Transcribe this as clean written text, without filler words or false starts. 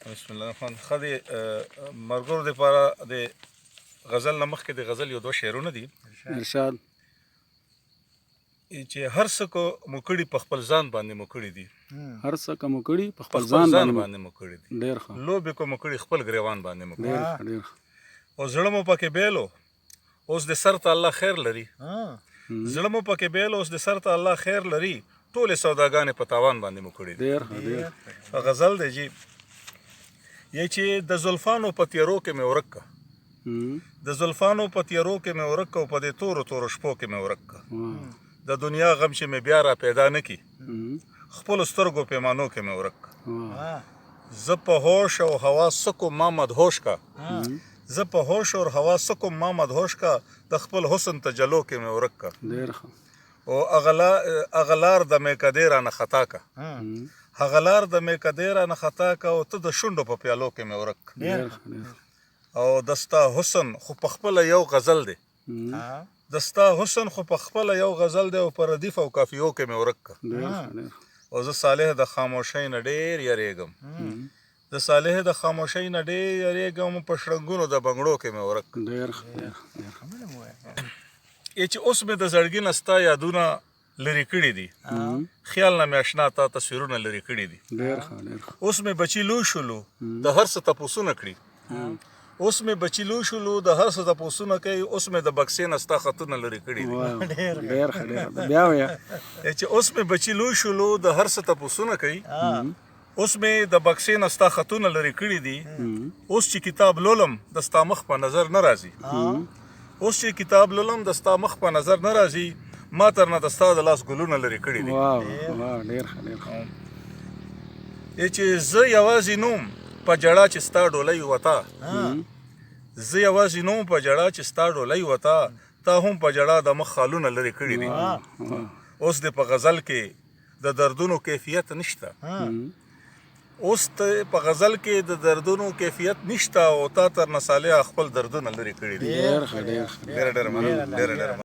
بسم الله الرحمن ښه دی. ملګرو دپاره د غزل نه مخکې د غزل یو دوه شعرونه دي. ارشاد. چې هر څه کو مو کړي په خپل ځان باندې مو کړي دي. هر څه که مو کړي په په خپل خپل ځان ځان باندې باندې مو کړي دي. ډېر ښه. لوبې کو مو کړي خپل ګریوان باندې مو کړي. ډېر ښه، ډېر ښه. او زړه مو پکې بیلو اوس د سر ته الله خیر لري. زړه مو پکې بیل اوس د سر ته الله خیر لري، ټولې سوداګانې په تاوان باندې مو کړي دي. ډېر ښه، ډېر ښه. غزل دی جی. یې چې د زلفانو په تیرو کې مې ورک که، د زلفانو په تیرو کې مې ورک او په دې تورو تورو شپو کې مې ورک که، د دنیا غم چې مې بیا را پیدا نه کی، خپلو سترګو پیمانو کې مې ورک که. زه په هوش او هوا سکو ما مدهوش کا، زه په هوش او هوا سکو ما مدهوش کا، د خپل حسن تجلو کې مې ورک کا. ډېر ښه. او هغه لار د میکدې رانه خطا کا، هغه لار د میکدې رانه خطا کا، او ته د شونډو په پیالو کې مې ورک کا. ډېر ښه، ډېر ښه. او د ستا حسن خو په خپله یو غزل دی، د ستا حسن خو په خپله یو غزل دی، او په ردیف او کافیو کې مې ورک کا. ډېر ښه، ډېر ښه. او زه صالح د خاموشۍ نه ډېر یریږم، زه صالح د خاموشۍ نه ډېر یریږم، په شړنګونو د بنګړو کې مې ورک کا. ډېر ښه، ډېر ښه، ډېر ښه. یې چې اوس مې د زړګي نه ستا یادونه لرې کړي دي، خیال نه مې اشنا تا تصویرونه لرې کړي دي. ډېر ښه، ډېر ښه. اوس مې بچي لوی شولو د هر څه تپوسونه کړي، اوس مې بچي لوی شولو د هر څه تپوسونه کوي، اوس مې د بکسې نه ستا خطونه لرې کړي دي. ډېر ښه، ډېر ښه. بیا وایه. چې اوس مې بچي لوی شولو د هر څه تپوسونه کوي، اوس مې د بکسې نه ستا خطونه لرې کړي دي. اوس چې کتاب لولم د ستا مخ په نظر نه راځي، اوس چې کتاب لولم د ستا مخ په نظر نه راځي، ما تر نه د ستا د لاس ګلونه لرې کړي دي. واه واه، ډېر ښه، ډېر ښه. چې زه یوازې نوم په جړا چې ستا ډولۍ وتا، زه یوازې نوم په جړا چې ستا ډولۍ وتا، تا هم په جړا د مخ خالونه لرې کړي دي. اوس د په غزل کې د دردونو کیفیت نشته، اوس ته په غزل کې د دردونو کیفیت نشته، او تا تر نصالح خپل دردونه لرې کړي دي. ډېر ښه، ډېر ښه. ډېره ډېره مننه، ډېره ډېره.